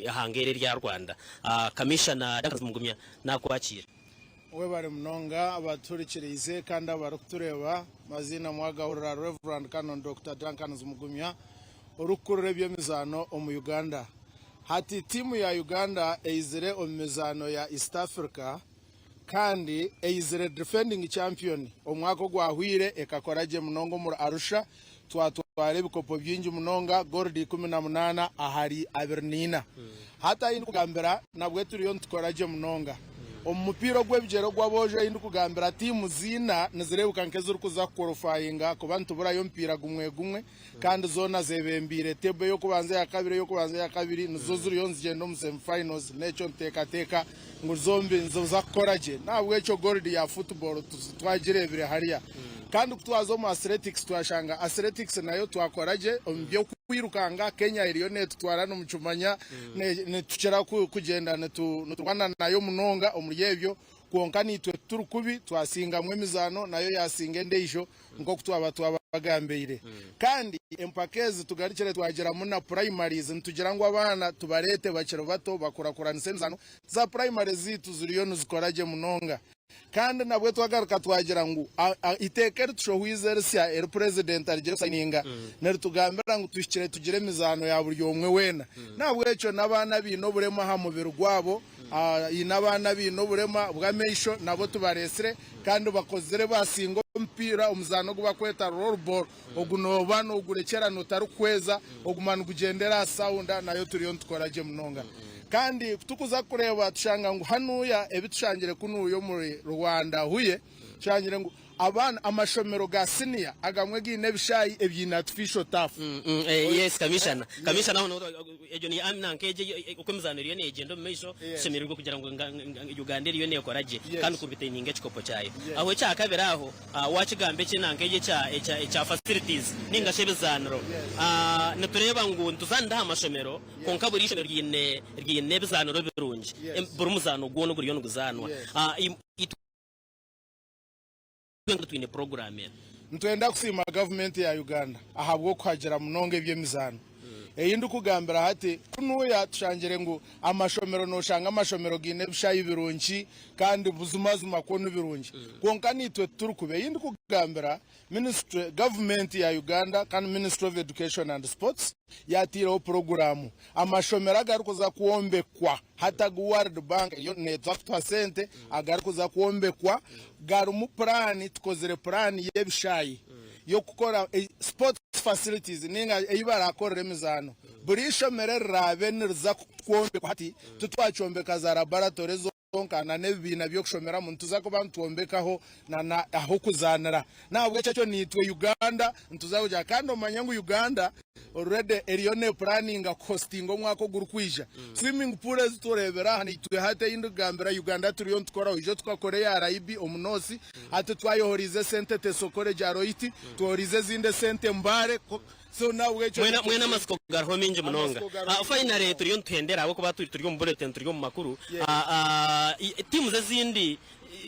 Ihanga eri erya Rwanda. Kamishana Duncan Mugumya nakwakiira. Webare munonga abatuhurikiriize kandi abarikutureeba. Maziina mwagahurira Rev. Canon Dokita Duncan Mugumya orikukurira eby'emizaano omu Uganda. Hati tiimu ya Uganda eizire omu mizaano ya East Africa kandi eizire defending champion omwaka ogwahweire ekakora gye munonga omuri Arusha twatwara ebikopo bingi munonga gold 18 ahari 24. Hati ahi ndikugambira nabwe turiyo nitukora gye munonga. Omu mupiira ogw'ebigyere ogw'aboojo ahi ndikugambira tiimu ziina nizireebeka nk'ezirikuza kukorofayinga kuba nituburayo omupiira gumwe gumwe kandi zoona zebembeire table ey'okubanza eyakabiri ey'okubanza eyakabiri nizo ziriyo nizigyenda omu semi finals n'ekyo niteekateeka ngu zombi niziza kukora gye n'ahabw'ekyo gold ya football twagireebire hariya kandi ku twaza omu athletics twashanga athletics nayo twakora gye omu by'okwirukanga Kenya eriyo neetutwara nimukimanya nitukira kugyenda niturwana nayo munonga omuri ebyo kwonka naitwe tituri kubi twasingamu emizaano nayo yaasinga endiijo nk'oku twaba twabagambeire. Kandi empaka ezi tugarukire twagiramu na purayimaries nitugira ngu abaana tubareete bakiri bato bakurakuranise emizaano za purayimare zaitu ziriyo nizikora gye munonga. Kandi nabwe twagaruka twagira ngu eiteeka eritushohwize erisya eri purezidenti arigire kusayininga niritugambira ngu tuhikire tugire emizaano ya buri omwe weena. N'ahabw'ekyo n'abaana abaine oburema aha mubiri gwabo, haine abaana abaine oburema bw'amaisho nabo tubareetsire kandi bakozire basinga omupiira omuzaano ogu barikweta roll ball ogu nooba noogurekyerana otarikuhweza oguma nigugyendera aha saunda nayo turiyo nitukora gye munonga kandi ku turikuza kureeba tushanga ngu hanuya ebi tushangire kunuya omuri Rwanda Huye tushangire ngu Abaana, amashomero ga siniya agamwe gaine ebishaayi ebiine artificial turf. Yes Commissioner. Commissioner aho egyo ni nanka egyo oku emizaano eriyo negyenda omu maisho tushemereirwe kugira ngu Uganda eriyo nekora gye kandi ku retaininga ekikopo kyayo. Aho ekyakabiri aho wakigamba eki nanka egyo ekya facilities ninga shi ebizaaniro nitureeba ngu nituzaanira aha mashomero kwonka buri ishomero ryine ryine ebizaaniro birungi buri muzaano gwona oguriyo niguzaanwa. Itwe twine puroguraamu enu. Nitwenda kusiima gavumenti ya Uganda ahabw'okuhagira munonga eby'emizaano. Ei ndikugambira hati, kunuya tushangire ngu amashomero noshanga amashomero gaine ebishaayi birungi kandi buzimazima kwo nibirungi kwonka naitwe titurikuba. Ei ndikugambira Ministry, gavumenti ya Uganda kandi Ministry of Education and Sports yataireho puroguraamu amashomero agarikuza kwombekwa Hati agu World Bank eriyo neeza kutuha sente agarikuza kwombekwa garimu puraani, tukozire puraani y'ebishaayi y'okukora sports facilities ninga ei barakorera emizaano. Buri ishomero eriraabe niriza kwombekwa hati titwakyombeka za laboratory zonka na n'ebibiina by'okushomeramu nituza kuba nitwombekaho na ah'okuzaanira. N'ahabw'ekyo ekyo naitwe Uganda nituza kugira kandi omanye ngu Uganda already eriyo nepuraninga kuhostinga omwaka ogurikwija. Swimming pool ezi tureebire aha naitwe hati ei ndikugambira Uganda turiyo nitukoraho ijo tukakora eya Raibi omu North hati twayohoriize esente Teso College Aroiti twohoriize ezindi esente Mbale so n'ahabw'ekyo Mwena mwena amatsiko gariho maingi munonga. Amatsiko gariho Finally turiyo nituhendera ahabw'okuba turi omu bulletin turi omu makuru. Yes. Teams ezindi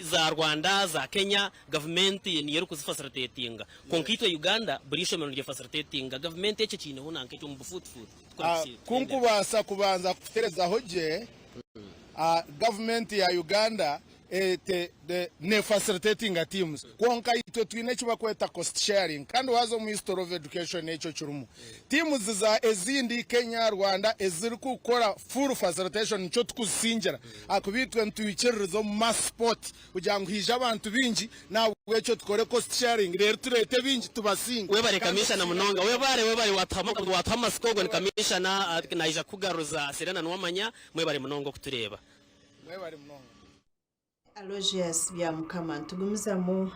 za Rwanda, za Kenya, gavumenti niyo erikuzifasilitetinga. Kwonka itwe Uganda, buri ishomero niryefasiritetinga. Gavumenti ekyo ekiineho nanka ekyo omu bufuutifuuti. Ku nkubaasa kubanza kuterezaho gye, gavumenti ya Uganda nefasilitetinga teams kwonka itwe twine eki barikweta cost sharing kandi waaza omu history of education ekyo kirimu. Teams za ezindi Kenya, Rwanda ezirikukora full facilitation nikyo turikuzisingira ahakuba itwe nitwikiririza omu mass sport kugira ngu haije abantu baingi nahabwekyo tukore cost sharing reero tureete baingi tubasinge. Webare Kamishana munonga webare webare watuha amasiko ogwo ni Kamishana naija kukugaruza Serena Nuwamanya mwebare munonga okutureeba. Mwebare munonga. Aloysius Byamukama nitugumizamu.